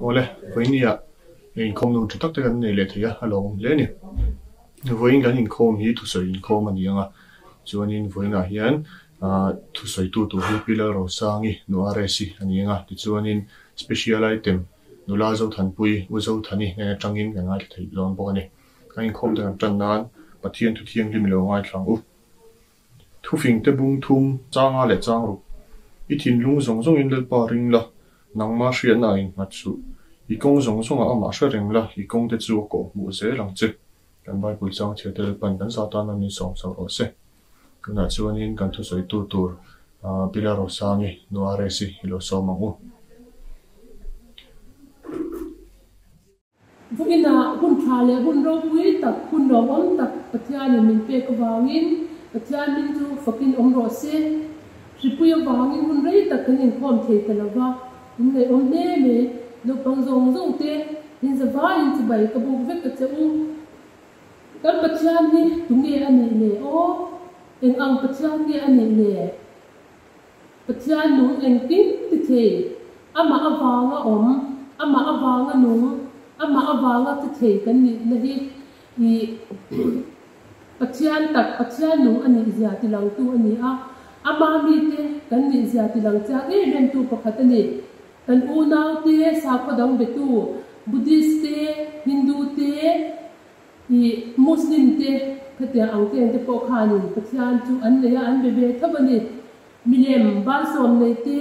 Awle, vawinia inkhawm nu tha tak te kan nei leh thei a, a lawmawm hle a ni. Vawiin kan inkhawm hi thusawi inkhawm a ni ang a, chuanin vawiinah hian thusawitu tur hi Pi Lalrosangi nu RS-i a ni ang a, tichuanin Special Item nula Zothanpui U Zothani nen atangin kan ngaithla thei dawn bawk a ni. Kan inkhawm te kan tan nan Pathian thu thianghlim i lo ngaithla ang u. Thufing te bung thum, changa leh chang ruk. I thinlung zawng zawngin Lalpa ring la, nangma hriatna a innghat suh. I kawng zawng zawngah amah hre reng la, i kawng te chu a kawh hmuh zel ang che. Kan Bible chang chhiar te Lalpan kan za tana min sawm chho rawh se. Tunah chuanin kan thusawitu tur Bila Rosangi nu RS-i i lo sawm ang u. Vawiinah hun tha leh hun ropui tak, hun lawmawm tak Pathianin min pek avangin Pathian min chu fakin awm rawh se. Hripui avangin hun rei tak kan inkhawm thei ta lo va, in ngaihawm hle mai. Naupang zawng zawng te, in zavaiin chibai ka buk vek a che u. Kan Pathian hi tunge a nih le aw? Eng ang Pathian nge a nih le? Pathian nung engkim ti thei, amah avanga awm, amah avanga nung, amah avanga ti thei kan nihna hi i Pathian tak, Pathian nung a nihzia tilangtu a ni a, ama mite kan nihzia tilang chiang em emtu pakhat a ni. Kan unaute, sakhaw dang betu, Buddhist te, Hindu te, I Muslim te khatiang ang teng te pawh khanin Pathian chu an nei a, an be ve tho a ni. Milem balsawm nei te,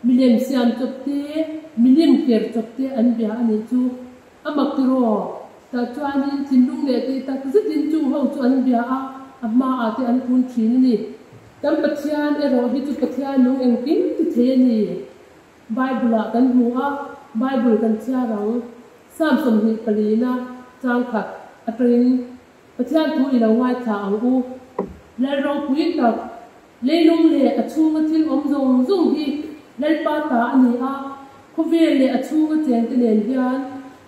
milem siam chawp te, milim ker chawp te an bia a nih chu. A mak tiraw? Tah chuanin thinlung leh tih tak zetin chung ho chu an bia a, a hmaah te an kun thin a ni. Kan Pathian erawh hi chu Pathian nung engkim ti thei a ni. Bible-ah kan hmu a, Bible kan chhiar ang. Psalm 24-na chang khat atangin Pathian thu i lo ngaithla ang u. Lal ropui tak, leilung leh a chhunga thil awm zawng zawng hi Lalpa ta a ni a, khawvel leh a chhunga chengte nen hian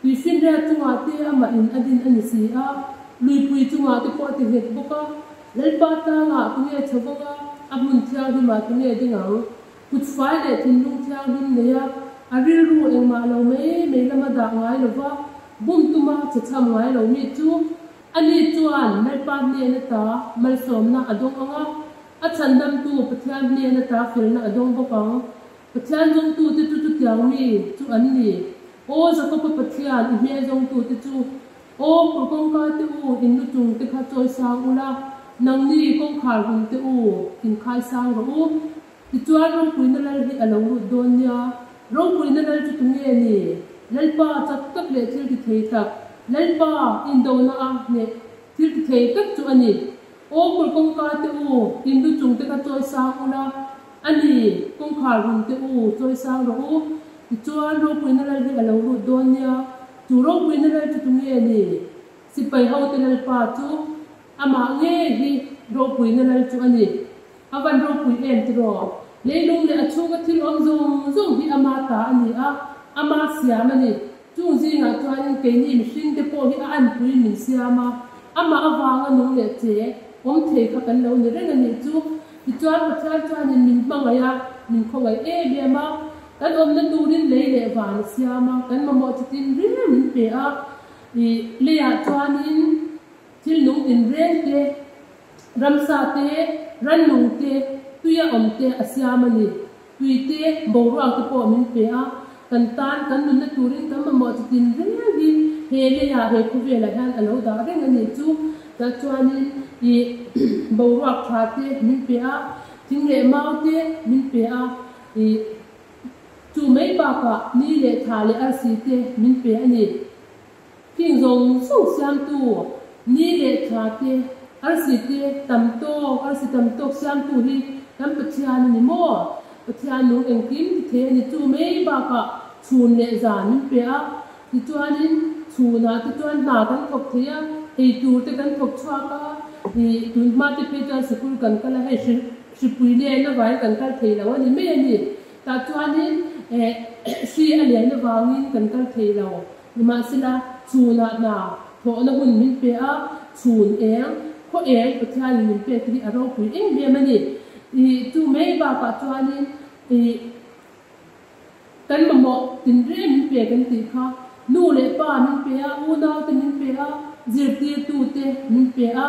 tuifinriat chungah te amah in a din a ni si a, luipui chungah te pawh a ti nghet bawk a. Lalpa tlangah tunge chho vang a, a hmun thianghlimah tunge ding ang? Kut fai leh thinlung thianghlim nei a, a rilru engmah lo mai mai lama dah ngai lo va, bum tuma che chham ngai lo mi chu ani chuan Lalpa hnen ata malsawmna a dawng ang a, a chhandamtu Pathian hnen ata felna a dawng bawk ang. Pathian zawngtute chu chutiang mi chu an ni. Aw Jakoba Pathian, i hmel zawngtute chu Aw kulh kawngka te u, in lu chung te kha chawi sang ula, nangni kawngkhar hum te u, in khai sang rawh u. Tichuan ropuina lal hi a lo lut dawn nia. Ropuina lal chu tunge ni? Lalpa chak tak leh thil ti thei tak, Lalpa indona a hneh thil ti thei tak chu a ni. Aw kulh kawngka te u, in lu chung te kha chawi sang ula, a ni, kawngkhar hum te u, chawi sang rawh u. Tichuan ropuina lal hi a lo lut dawn nia. Chu ropuina lal chu tunge ni? Sipai hote Lalpa chu amah ngei hi ropuina lal chu a ni. A van ropui em tiraw? Leilung leh a chhunga thil awm zawng zawng hi ama ta a ni a, ama siam a ni. Chung zingah chuanin keini mihringte pawh hi a anpui min siam a, amah avanga nung leh che awm thei kha kan lo ni reng a nih chu. Tichuan Pathian chuanin min hmangaih a, min khawngaih em em a, kan awmna turin lei leh van a siam a, kan mamawh chitin reng min pe a, i leiah chuanin thil nung tinreng te, ramsa te, rannung te, tuia awm te a siam a ni. Tui te, boruak te pawh min pe a, kan tan kan nunna turin kan mamawh chitin reng hi he leiah he khawvelah hian a lo dah reng a nih chu. Tah chuanin i boruak tha te min pe a, thing leh mau te min pe a, i chu mai bakah ni leh tha leh arsi te min pe a ni. Thing zawng zawng siamtu ni leh tha te, arsi te tam tawk, arsi tam tawk siamtu hi kan Pathian a ni maw? Pathian nung engkim ti thei a ni. Chu mai bakah chhun leh zan min pe a, Tichuanin chhunah te chuan hna kan thawk thei a, ei tur te kan thawk chhuak a, ih tun hma te phei chuan sikul kan kal a, hei hri hripui len avangin kan kal thei lo a ni mai a ni. Tah chuanin eh hri a len avangin kan kal thei lo. Nimahsela chhunah hna thawhna hun min pe a, chhun eng, khaw eng Pathianin min pek te hi a ropui em em a ni. Ih chu mai bakah chuanin ih. Kan mamawh tinreng min pe kan tih kha nu leh pa min pe a, unaute min pe a, zirtirtute min pe a,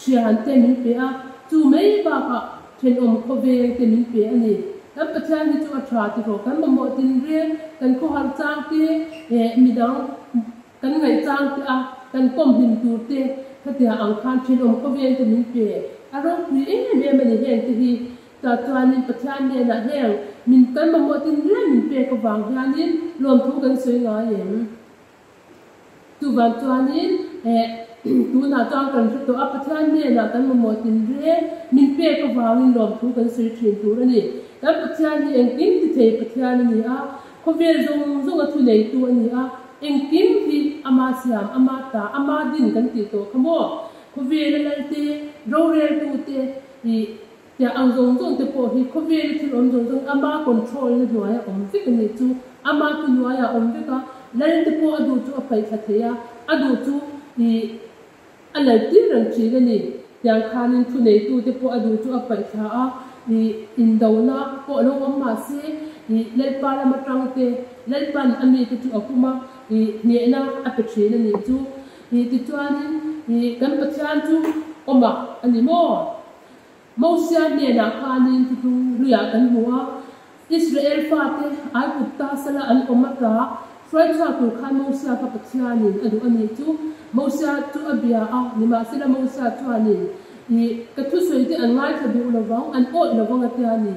thiante min pe a, chu mai bakah thenawm khawveng te min pe a ni. Kan Pathian hi chu a tha tihrawh kan mamawh tinreng kan khawhar chang te eh midang kan ngaih chang te a kan kawm hlim tur te khatia ang khan thenawm khawveng te min pe a ropui em em a ni heng te hi. Tah chuanin Pathian hnenah heng min kan mamawh tinreng min pek avang hianin lawmthu kan sawi ngai em? Chuvang chuanin eh tunah chuan kan hre tawh a, Pathian hnenah kan mamawh tinreng min pek avangin lawmthu kan sawi thin tur a ni. Kan Pathian hi engkim ti thei Pathian a ni a, khawvel zawng zawnga thuneitu a ni a, engkim hi ama siam, ama ta, ama din kan tih tawh kha maw? Khawvela lalte, roreltute ih Tiah ang zawng zawng te pawh hi khawvela thil awm zawng zawng ama control na hnuaia awm vek a nih chu. Ama thu hnuaia awm vek a, lal te pawh a duh chu a paih thla thei a, a duh chu ih a lal tir reng thin a ni. Tiang khanin thu neitu te pawh a duh chu a paih thla a, ih indona pawh lo awm mah se ih Lalpa lam atang te Lalpan a mite chu a hum a, ih hnehna a pe thin a nih chu. Ih tichuanin ih kan Pathian chu awm a a ni maw? Mosia hnenah khanin thuthlung hluiah kan hmu a, Israel fate Aigupta sala an awm ata hruaichhuak tur khan Mosia kha Pathianin a duh a nih chu. Mosia chu a bia a, nimahsela Mosia chuanin, Ih, ka thusawi te an ngaithla duh lovang, an awih lovang a tia ni.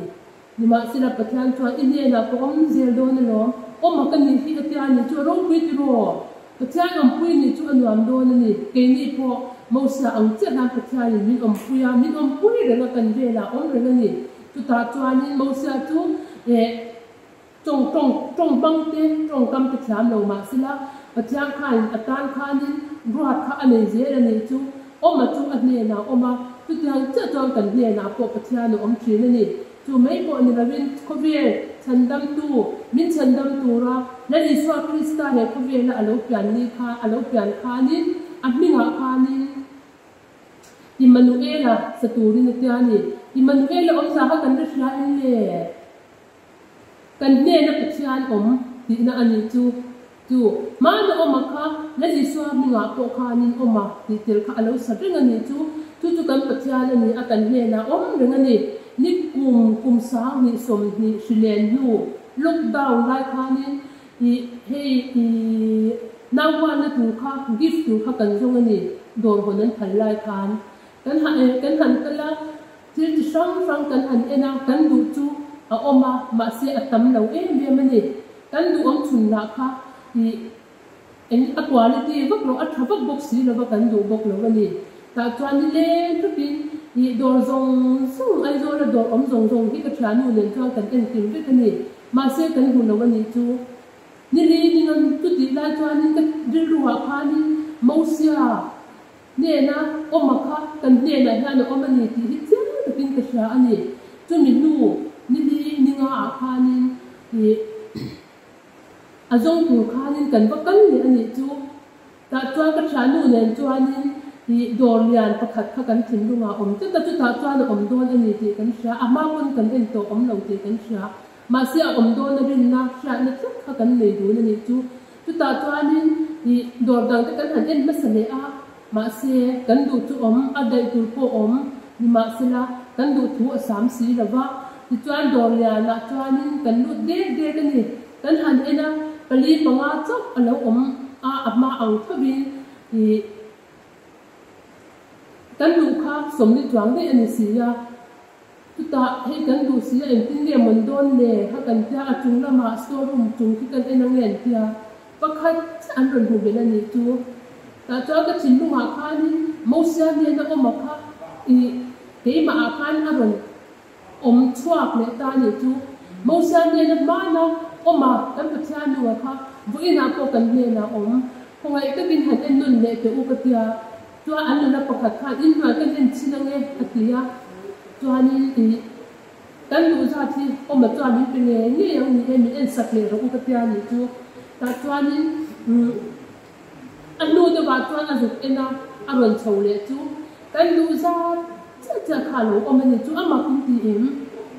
Nimahsela Pathian chuan i hnenah ka awm zel dawn alawm, awm a ka nih hi a tia ni chu a ropui tiraw? Pathian awmpui nih chu a nuam dawn a ni. Keini pawh Mosia ang chiah hian Pathianin min awmpui a, min awmpui reng a kan velah awm reng a ni. Chutah chuanin Mosia chu eh tawng tawng tawng hmang te, tawngkam te thiam lo mahsela Pathian khain a tan khanin ruat kha a nei zel a nih chu. Awma chu a hnenah awm a, chutiang chiah chuan kan hnenah pawh Pathian a awm thin a ni. Chu mai pawh ni lovin khawvel chhandamtu, min chhandam tura Lal Isua Krista he khawvela a lo pian ni kha, a lo pian khanin, a hmingah khanin Immanuela sa turin a tia a ni. Immanuela awmzah kha kan ri hria em le? Kan hnena Pathian awm tihna a nih chu. Chu hmana awma kha Lal Isua hmingah pawh khanin awma tih tel kha a lo sa reng a nih chu. Chu chu kan Pathian a ni a, kan hnenah awm reng a ni. Ni kum kum 20 20 hri len hnu lockdown lai khanin ih hei ih nauhualna tur kha gift tur kha kan zawng a ni dawr hawn an phal lai khan. Kan han kan han kal a. Thil chi hrang hrang kan han en a, kan duh chu a awm a, mahse a tam lo em em a ni. Kan duh awm chhun lah kha ih eng a quality vak lo, a tha vak bawk si lova kan duh bawk lo a ni. Tah chuan ni leng thlapin ih dawr zawng zawng, Aizawla dawr awm zawng zawng hi ka thiannu nen chuan kan en kim vek a ni. Mahse kan hmu lo a nih chu. Ni li ding an chutih lai chuanin ka rilruah khanin Mosia, Hnena awma kha kan hnenah hian a awm a ni tih hi chiang takin ka hria a ni. Chumi hnu nili ninga ah khanin ih a zawng tur khanin kan va kal leh a nih chu. Tah chuan ka thiannu nen chuanin ih dawr lian pakhat kha kan thinlungah a awm tlat a, chutah chuan a awm dawn a ni tih kan hria, a hma pawn kan en tawh awm lo tih kan hria. Mahse a awm dawn a rinna hriatna tlat kha kan nei dun a nih chu. Chutah chuanin ih dawr dang te kan han en hmasa leh a, mahse kan duh chu awm, a daih tur pawh awm nimahsela kan duh thu a sam si lo va. Tichuan dawr lianah chuanin kan lut dek dek a ni. Kan han en a, pali panga chauh a lo awm a, a hma ang thovin ih kan duh kha sawmli chuang daih a ni si a. Chutah hei kan duh si a engtin nge mawn dawn le kha kan tia a chung lamah store room chung khi kan en ange an tia pakhat chiah an rawn hmu belh a nih chu. Tah chuan ka thinlungah khanin Mosia hnena awm a kha ih keimah ah khan a rawn awm chhuak leh ta a nih chu. Mosia hnena hmana awm a kan Pathian nunga kha vawiinah pawh kan hnenah awm khawngaih takin han en nawn leh teh u ka tia. Chuan an nula pakhat khan inhnuai kan en chhin ange a ti a, chuanin ih kan duh zat hi awma chuan min pe ngei ngei ang ni e, min en sak leh rawh u ka tia nih chu. Tah chuanin umm a hnu deuhah chuan a zuk en a, a rawn chho leh chu kan duh zat chiah chiah kha a lo awm a ni chu a mak in ti em?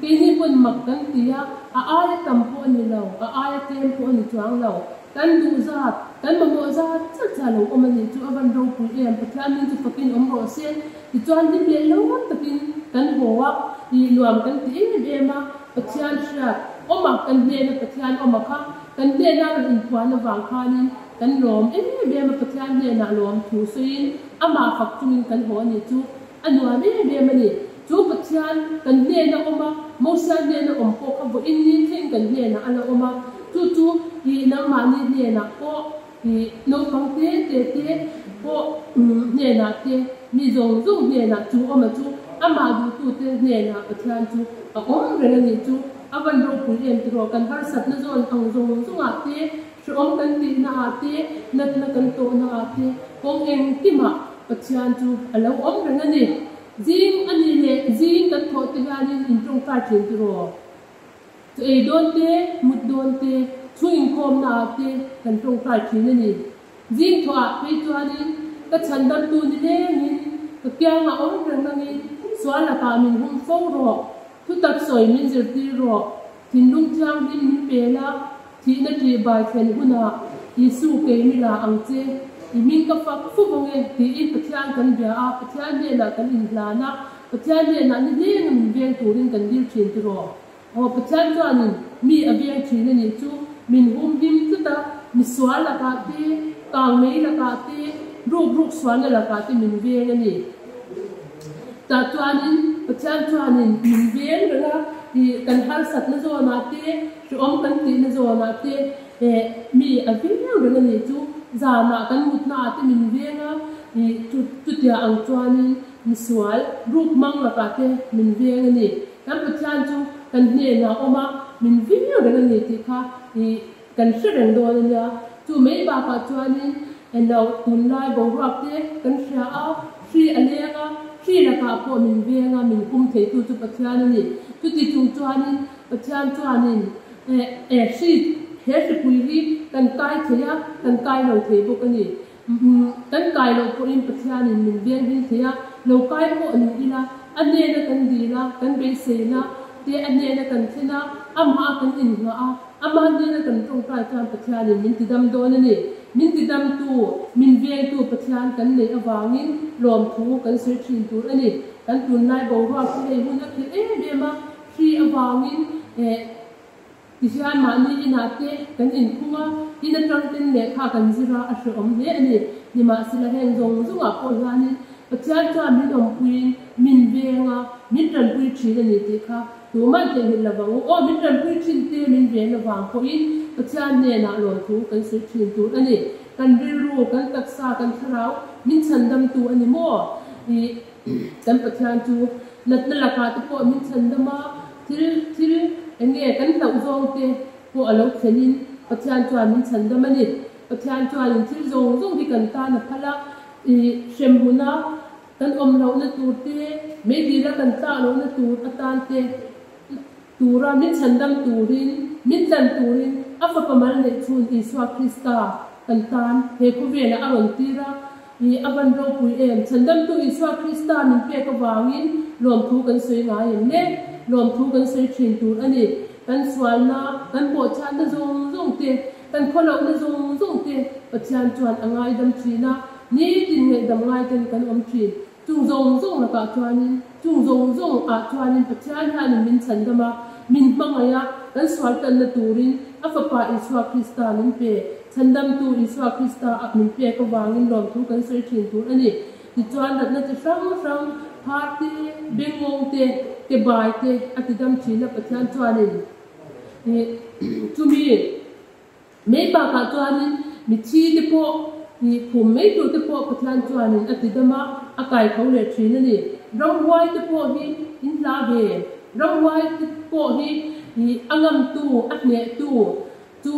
Keini pawn mak kan ti a, a aia tam pawh a ni lo, a aia tlem pawh a ni chuang lo. Kan duh zat, kan mamawh zat zat zat lo awm a nih chu a van ropui em, Pathian min chu fakin awm rawh se. Tichuan hlim leh lawm takin kan haw a, ih nuam kan ti em em a, Pathian hriat awm a, kan hnena Pathian awm a kha, kan hnena rawn inphuan avang khanin kan lawm em em a, Pathian hnenah lawm thu sawiin amah fak chungin kan haw a nih chu a nuam em em a ni. Chu Pathian kan hnena awm a, Mosia hnena awm pawh kha vawiin ni thleng kan hnenah a la awm a, chu chu ih nangmahni hnenah pawh Ih naupang te te te pawh hnenah te, mi zawng zawng hnenah chu awma chu amah duhtute hnenah Pathian chu a awm reng a nih chu a van ropui em tiraw kan harsatna zawn ang zawng zawngah te, hrehawm kan tihna ah te, natna kan tawhna ah te kawng engkimah Pathian chu a lo awm reng a ni. Zing a nih leh zing kan thawh te hianin in tawngtai thin tiraw? Chu ei dawn te, mut dawn te, chhung inkhawmna ah te kan tawngtai thin a ni. Zing thawh ah phei chuanin ka chhandamtu ni lengin ka kiangah awm reng nangin sual lakah min hum fo rawh, thutak sawi min zirtir rawh, thinlung thianghlim min pe la, thihna ṭih bai thlen hunah Isu kei mi la ang che, i hming ka fak fuk ang e tiin Pathian kan bia a, Pathian hnenah kan inhlan a, Pathian hnenah ni hleng a min veng turin kan dil thin tiraw? Aw Pathian chuanin mi a veng thin a nih chu min hum hlim tlat a, misual lakah te, kang mei lakah te, ruk ruk sualna lakah te min veng a ni. Tah chuanin Pathian chuanin min veng reng a, ih kan harsatna zawnah te, hrehawm kan tihna zawnah te eh mi a veng reng a nih chu zanah kan mutnaah te min veng a, ih chutia ang chuanin Misual, ruk hmang lakah te min veng a ni. Kan Pathian chu kan hnenah awm a, min veng reng a ni tih kha i kan hre reng dawn a nia. Chu mai bakah chuanin englo tunlai boruak te kan hria a, hri a leng a, hri lakah pawh min veng a, min kum theitu chu Pathian a ni. Chuti chung chuanin Pathian chuanin eh hri he hripui hi kan kai thei a, kan kai lo thei bawk a ni. Kan kai loh pawhin Pathianin min veng hlim thei a, lo kai pawh ni ila, a hnena kan dil a, kan beiseina te a hnena kan thlen a, amah a kan inngah a, amah hnena kan tawngtai chuan Pathianin min tidam dawn a ni. Min tidamtu, min vengtu Pathian kan neih avangin lawmthu kan sawi thin tur a ni. Kan tunlai boruak chu hei hun a khirh em em a, hri avangin eh, Tihian mahni inah te kan inkhung a, in atang ten lehkha kan zir a, a hrehawm hle a ni. Nimahsela heng zawng zawngah pawh hianin Pathian chuan min awmpuiin min veng a, min tanpui thin a ni tih kha tumah theihnghilh lo vang u. Aw, min tanpui thin te min ven avang pawhin Pathian hnenah lawmthu kan sawi thin tur a ni. Kan rilru, kan taksa, kan thlarau min chhandamtu a ni maw? Ih, kan Pathian chu natna lakah te pawh min chhandam a, Thil thil eng nge kan hlauh zawng te pawh a lo thlenin Pathian chuan min chhandam a ni. Pathian chuanin thil zawng zawng hi kan tan a phal a, i hrem huna kan awm lohna tur te, meidila kan tlak lohna tur atan te tura min chhandam turin, min tlan turin a Fapa mal neih chhun Isua Krista kan tan he khawvelah a rawn tir a. I a van ropui em? Chhandamtu Isua Krista min pek avangin lawmthu kan sawi ngai em le? Lawmthu kan sawi thin tur a ni. Kan sualna, kan pawhchhatna zawng zawng te, kan khawlohna zawng zawng te Pathian chuan a ngaidam thin a, nitin ngaihdam ngaiten kan awm thin. Chung zawng zawng lakah chuanin, chung zawng zawng ah chuanin Pathian hianin min chhandam a, min hmangaih a, kan sual tanna turin a Fapa Isua Krista min pe. Chhandamtu Isua Krista ah min pek avangin lawmthu kan sawi thin tur a ni. Tichuan natna chi hrang hrang, phar te, bengngawng te, ke bai te a tidam thin a Pathian chuanin chumi Mai bakah chuanin mithi te pawh ih khum mai tur te pawh Pathian chuanin a ti dam a, a kai tho leh thin a ni. Ramhuai te pawh hi in hla ve. Ramhuai te pawh hi ih a ngamtu, a hnehtu chu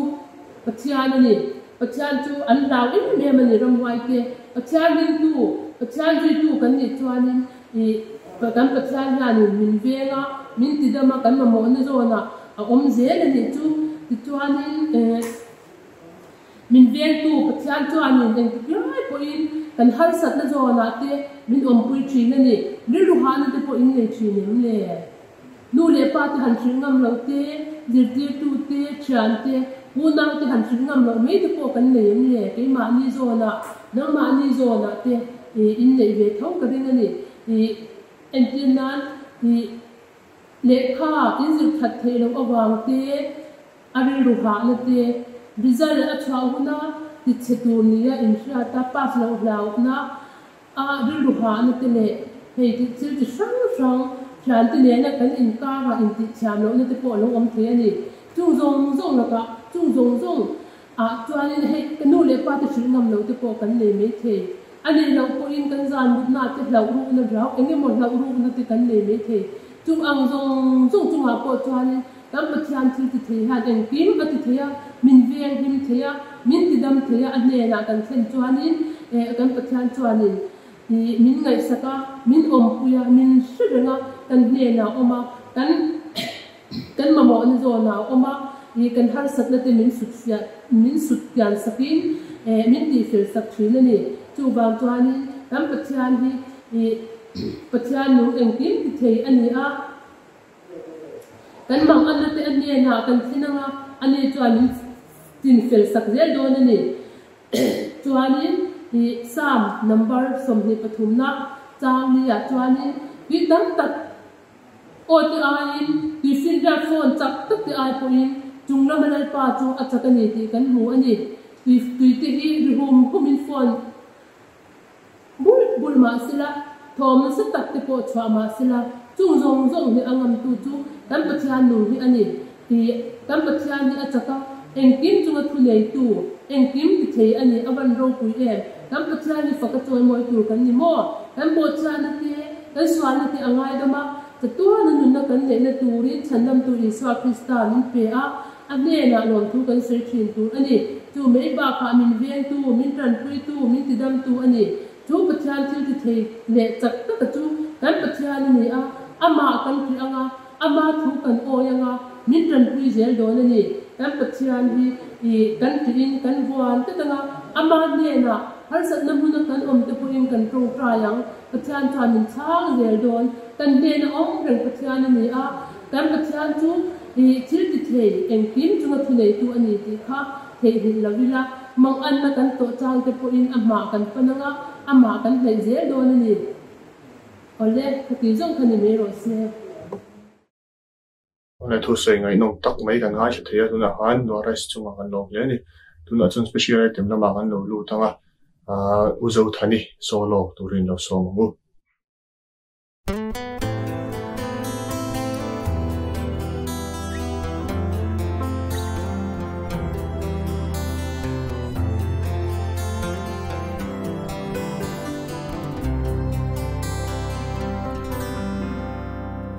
Pathian a ni. Pathian chu an hlau em em a ni ramhuai te. Pathian ringtu, Pathian zuitu kan nih chuanin ih kan Pathian hianin min veng a, min ti dam a, kan mamawhna zawnah A awm zel a nih chu. Tichuanin eh min vengtu Pathian chuanin engtik lai pawhin kan harsatna zawnah te min awmpui thin a ni. Rilru hahna te pawh in nei thin em le? Nu leh pa te han hrilh ngam loh te, zirtirtu te, thian te, unau te han hrilh ngam loh mai te pawh kan nei em le? Keimahni zawnah, nangmahni zawnah te in neih ve tho ka ring a ni. Ih, entir nan, ih, lehkha in zir that theih loh avang te, A rilru hahna te, result a chhuah huna tichhe tur nia inhriat a, pass loh hlauhna a rilru hahna te leh hei tih thil chi hrang hrang thiante nena kan inkarah intihthiam lohna te pawh a lo awm thei a ni. Chung zawng zawng lakah, chung zawng zawng ah chuanin hei ka nu leh pa te hrilh ngam loh te pawh kan nei mai thei. A nih loh pawhin kan zan mutna te hlauh rukna riau eng emaw hlauh rukna te kan nei mai thei. Chung ang zawng zawng chungah pawh chuanin Kan Pathian thil ti thei hian engkim a ti thei a, min veng hlim thei a, min ti dam thei a, a hnenah kan thlen chuanin eh kan Pathian chuanin ih min ngaihsak a, min awmpui a, min hre reng a, kan hnenah a awm a, kan kan mamawhna zawnah a awm a, ih kan harsatna te min sut fiah min sut pian sakin eh min tihfel sak thin a ni. Chuvang chuanin kan Pathian hi ih Pathian nung engkim ti thei a ni a. Kan mang anna te a hnenah kan thlen anga, ani chuan min chin fel sak zel dawn a ni. Chuanin i Psalm number 23 na chang ni ah chuanin tui tam tak aw te aiin tui finriat fawn chak tak te ai pawhin chung lama Lalpa chu a chak a ni tih kan hmu a ni. Tui tui te hi ri hum humin fawn Bulh bulh mah sela, thawm nasa tak te pawh chhuah mah sela, chung zawng zawng hi a ngamtu chu kan Pathian nung hi a ni tih kan Pathian hi a chak a, engkim chunga thu neitu, engkim ti thei a ni, a van ropui em? Kan Pathian hi fak a chawimawi tur kan ni maw? Kan bawhchhiatna te, kan sualna te a ngaidam a, chatuana nunna kan neihna turin chhandamtu Isua Krista min pe a, A hnenah lawmthu kan sawi thin tur a ni. Chu mai bakah min vengtu, min tanpuitu, min tidamtu a ni. Chu Pathian thil ti thei leh chak taka chu kan Pathian a ni a, Amah kan hrih ang a, Ama thu kan awi ang a, min tanpui zel dawn a ni. Kan Pathian hi i kan hrihin kan vuan tlat ang a, Ama hnenah harsatna hmuna kan awm te pawhin kan tawngtai ang. Pathian chuan min chhang zel dawn. Kan hnena awm reng Pathian a ni a, kan Pathian chu I thil ti thei, engkim chunga thuneitu a ni tih kha theihnghilh lo ila, manganna kan tawh chang te pawhin amah kan pan anga, amah kan hnaih zel dawn a ni. Awle, ka tih zawng kha ni mai rawh se. Awle, thusawi ngaihnawm tak mai kan ngaithla thei a, tunah khan Nuares chungah kan lawm hle a ni. Tunah chuan special item lamah kan lo lut ang a, U Zothani solo turin lo sawm ang u.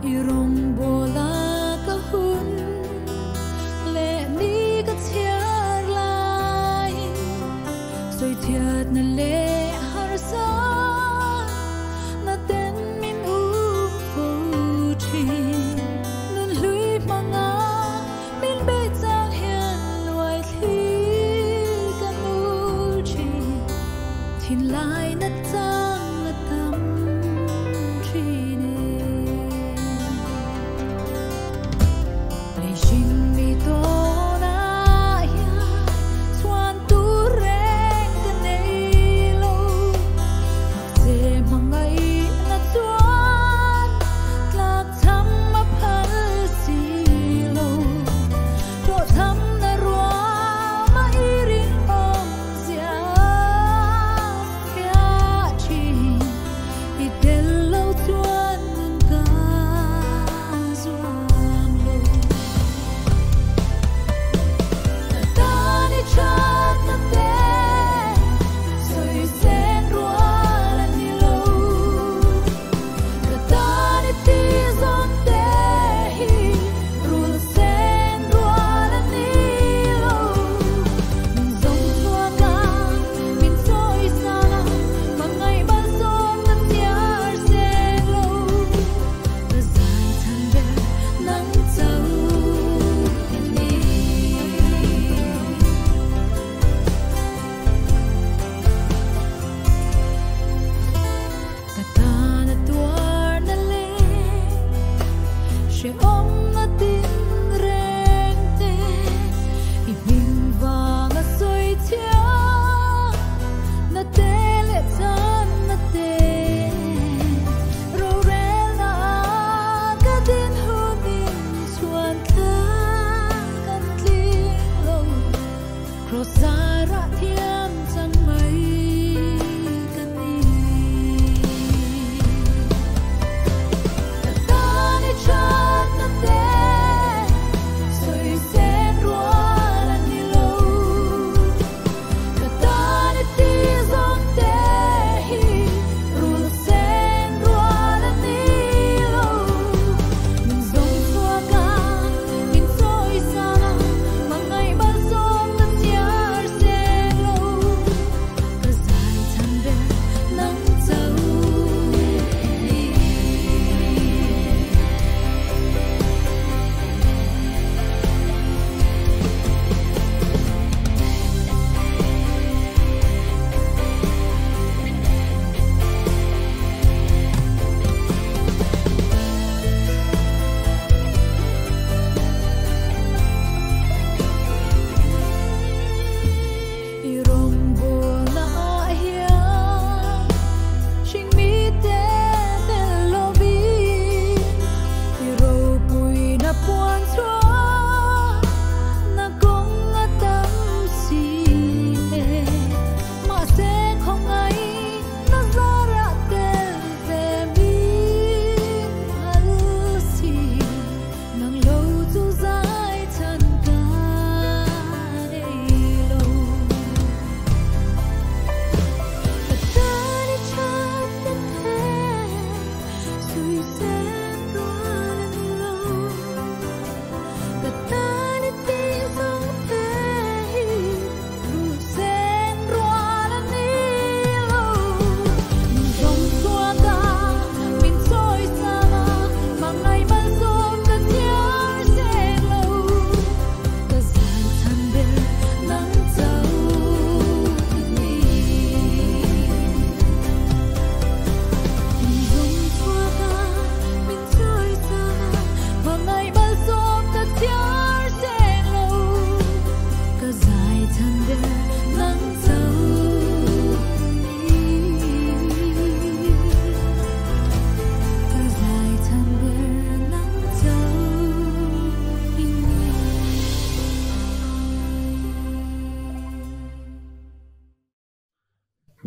I rawngbawl a ka hun leh ni ka chhiar laiin sawichhiatna leh harsa na ten min um fo thin. Nun hlui hmanga min beih chang hian luai thli ka nul thin. Thinlai na chang a tam thin e. Lei hring mi tawnah hian chhuan tur reng ka nei lo.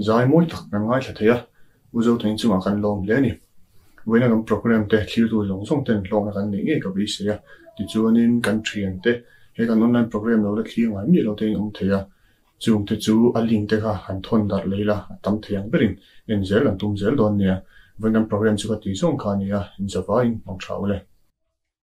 Zai mawi tak kan ngaithla thei a, U Zothei chungah kan lawm hle a ni. Vawiina kan program te thlirtu zawng zawng ten hlawkna kan neih ngei ka beisei a, tichuanin kan thian te he kan online program lo la thlir ngai miah lo te in awm thei a, chung te chu a link te kha han thawn darh lei la, a tam thei ang berin en zel kan tum zel dawn nia. Vawiin kan program chu ka tih zawng kha a ni a, inzavaiin hmang tha u le.